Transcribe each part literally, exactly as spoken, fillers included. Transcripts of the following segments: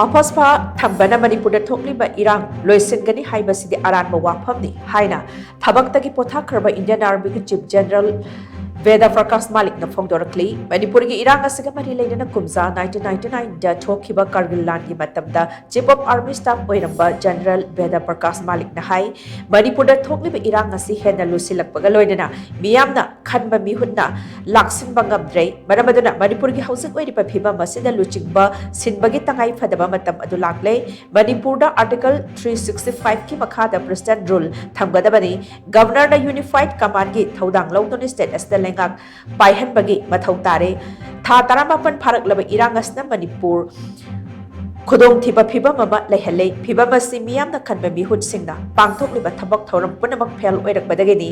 ꯑꯐꯁꯄꯥ ꯊꯝꯕꯅ ꯃꯅꯤꯄꯨꯔꯗ ꯊꯣꯛꯂꯤꯕ ꯏꯔꯥꯡ ꯂꯣꯏꯁꯤꯟꯒꯅꯤ ꯍꯥꯏꯕꯁꯤꯗꯤ ꯑꯔꯥꯟꯕ ꯋꯥꯐꯝꯅꯤ ꯍꯥꯏꯅ ꯊꯕꯛꯇꯒꯤ ꯄꯣꯊꯥꯈ꯭ꯔꯕ Indian Armyꯒꯤ Chief General ꯕꯦꯗ ꯄ꯭ꯔꯀꯥꯁ ꯃꯥꯂꯤꯛꯅ ꯐꯣꯡꯗꯣꯔꯛꯂꯤ꯫ ꯃꯅꯤꯄꯨꯔꯒꯤ ꯏꯔꯥꯡ ꯑꯁꯤꯒ ꯃꯔꯤ ꯂꯩꯅꯅ ꯀꯨꯝꯖꯥ nineteen ninety nineꯗ ꯊꯣꯛꯈꯤꯕ ꯀꯥꯔꯒꯤꯜ ꯂꯥꯟꯒꯤ ꯃꯇꯝꯗ Chief of Army Staff ꯑꯣꯏꯔꯝꯕ General ꯕꯦꯗ ꯄ꯭ꯔꯀꯥꯁ ꯃꯥꯂꯤꯛꯅ ꯍꯥꯏ, ꯃꯅꯤꯄꯨꯔꯗ ꯊꯣꯛꯂꯤꯕ ꯏꯔꯥꯡ ꯑꯁꯤ ꯍꯦꯟꯅ ꯂꯨꯁꯤꯜꯂꯛꯄꯒ ꯂꯣꯏꯅꯅ ꯃꯤꯌꯥꯝꯅ ꯈꯟꯕ ꯃꯤꯍꯨꯠꯅ ꯂꯥꯛꯁꯤꯟꯕ ꯉꯝꯗ꯭ꯔꯦ꯫ ꯃꯔꯝ ꯑꯗꯨꯅ ꯃꯅꯤꯄꯨꯔꯒꯤ ꯍꯧꯖꯤꯛ ꯑꯣꯏꯔꯤꯕ ꯐꯤꯕꯝ ꯑꯁꯤꯗ ꯂꯨꯆꯤꯡꯕ ꯁꯤꯟꯕꯒꯤ ꯇꯉꯥꯏ ꯐꯗꯕ ꯃꯇꯝ ꯑꯗꯨ ꯂꯥꯛꯂꯦ꯫ ꯃꯅꯤꯄꯨꯔꯗ Article three sixty fiveꯀꯤ ꯃꯈꯥꯗ President Rule ꯊꯝꯒꯗꯕꯅꯤ꯫ Governorꯅ Unified Commandꯒꯤ ꯊꯧꯗꯥꯡ ꯂꯧꯗꯨꯅ state ꯑꯁꯤꯗ ꯂꯩꯉꯥꯛ ꯄꯥꯏꯍꯟꯕꯒꯤ ꯃꯊꯧ ꯇꯥꯔꯦ꯫ ꯊꯥ ꯇꯔꯥꯃꯥꯄꯟ ꯐꯥꯔꯛꯂꯕ ꯏꯔꯥꯡ ꯑꯁꯤꯅ ꯃꯅꯤꯄꯨꯔ ꯈꯨꯗꯣꯡꯊꯤꯕ ꯐꯤꯕꯝ ꯑꯃ ꯂꯩꯍꯜꯂꯦ꯫ ꯐꯤꯕꯝ ꯑꯁꯤ ꯃꯤꯌꯥꯝꯅ ꯈꯟꯕ ꯃꯤꯍꯨꯠꯁꯤꯡꯅ ꯄꯥꯡꯊꯣꯛꯂꯤꯕ ꯊꯕꯛ ꯊꯧꯔꯝ ꯄꯨꯝꯅꯃꯛ fail ꯑꯣꯏꯔꯛꯄꯗꯒꯤꯅꯤ꯫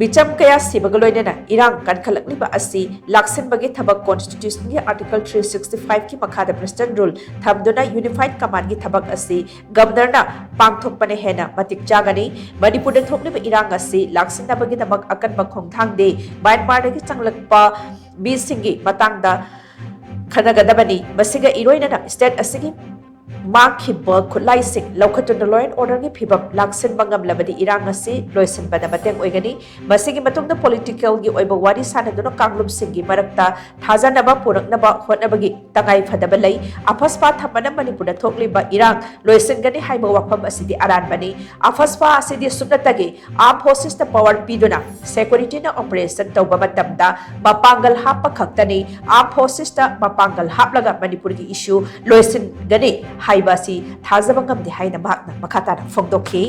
ꯃꯤꯆꯝ ꯀꯌꯥ ꯁꯤꯕꯒ ꯂꯣꯏꯅꯅ ꯏꯔꯥꯡ ꯀꯟꯈꯠꯂꯛꯂꯤꯕ ꯑꯁꯤ ꯂꯥꯛꯁꯤꯟꯕꯒꯤ ꯊꯕꯛ Constitutionꯒꯤ Article three sixty fiveꯀꯤ ꯃꯈꯥꯗ President Rule ꯊꯝꯗꯨꯅ Unified Commandꯒꯤ ꯊꯕꯛ ꯑꯁꯤ Governorꯅ ꯄꯥꯡꯊꯣꯛꯄꯅ ꯍꯦꯟꯅ ꯃꯇꯤꯛ ꯆꯥꯒꯅꯤ꯫ ꯃꯅꯤꯄꯨꯔꯗ ꯊꯣꯛꯂꯤꯕ ꯏꯔꯥꯡ ꯑꯁꯤ ꯂꯥꯛꯁꯤꯟꯅꯕꯒꯤꯗꯃꯛ ꯑꯀꯟꯕ ꯈꯣꯡꯊꯥꯡꯗꯤ ꯃ꯭ꯌꯥꯟꯃꯥꯔꯗꯒꯤ ꯆꯪꯂꯛꯄ ꯃꯤꯁꯤꯡꯒꯤ ꯃꯇꯥꯡꯗ ꯈꯟꯅꯒꯗꯕꯅꯤ꯫ ꯃꯁꯤꯒ ꯏꯔꯣꯏꯅꯅ state ꯑꯁꯤꯒꯤ ꯃꯥꯡꯈꯤꯕ ꯈꯨꯠꯂꯥꯏꯁꯤꯡ ꯂꯧꯈꯠꯇꯨꯅ law and orderꯒꯤ ꯐꯤꯕꯝ ꯂꯥꯛꯁꯤꯟꯕ ꯉꯝꯂꯕꯗꯤ ꯏꯔꯥꯡ ꯑꯁꯤ ꯂꯣꯏꯁꯤꯟꯕꯗ ꯃꯇꯦꯡ ꯑꯣꯏꯒꯅꯤ꯫ ꯃꯁꯤꯒꯤ ꯃꯇꯨꯡꯗ politicalꯒꯤ ꯑꯣꯏꯕ ꯋꯥꯔꯤ ꯁꯥꯅꯗꯨꯅ ꯀꯥꯡꯂꯨꯞꯁꯤꯡꯒꯤ ꯃꯔꯛꯇ ꯊꯥꯖꯅꯕ ꯄꯨꯔꯛꯅꯕ ꯍꯣꯠꯅꯕꯒꯤ ꯇꯉꯥꯏ ꯐꯗꯕ ꯂꯩ꯫ ꯑꯐꯁꯄꯥ ꯊꯝꯕꯅ ꯃꯅꯤꯄꯨꯔꯗ ꯊꯣꯛꯂꯤꯕ ꯏꯔꯥꯡ ꯂꯣꯏꯁꯤꯟꯒꯅꯤ ꯍꯥꯏꯕ ꯋꯥꯐꯝ ꯑꯁꯤꯗꯤ ꯑꯔꯥꯟꯕꯅꯤ꯫ ꯑꯐꯁꯄꯥ ꯑꯁꯤꯗꯤ ꯁꯨꯞꯅꯇꯒꯤ Armed Forcesꯇ power ꯄꯤꯗꯨꯅ securityꯅ operation ꯇꯧꯕ ꯃꯇꯝꯗ ꯃꯄꯥꯡꯒꯜ ꯍꯥꯞꯄ ꯈꯛꯇꯅꯤ꯫ Armed Forcesꯇ ꯃꯄꯥꯡꯒꯜ ꯍꯥꯞꯂꯒ ꯃꯅꯤꯄꯨꯔꯒꯤ issue ꯂꯣꯏꯁꯤꯟꯒꯅꯤ ꯍꯥꯏꯕ ꯑꯁꯤ ꯊꯥꯖꯕ ꯉꯝꯗꯦ ꯍꯥꯏꯅ ꯃꯍꯥꯛꯅ ꯃꯈꯥ ꯇꯥꯅ ꯐꯣꯡꯗꯣꯛꯈꯤ꯫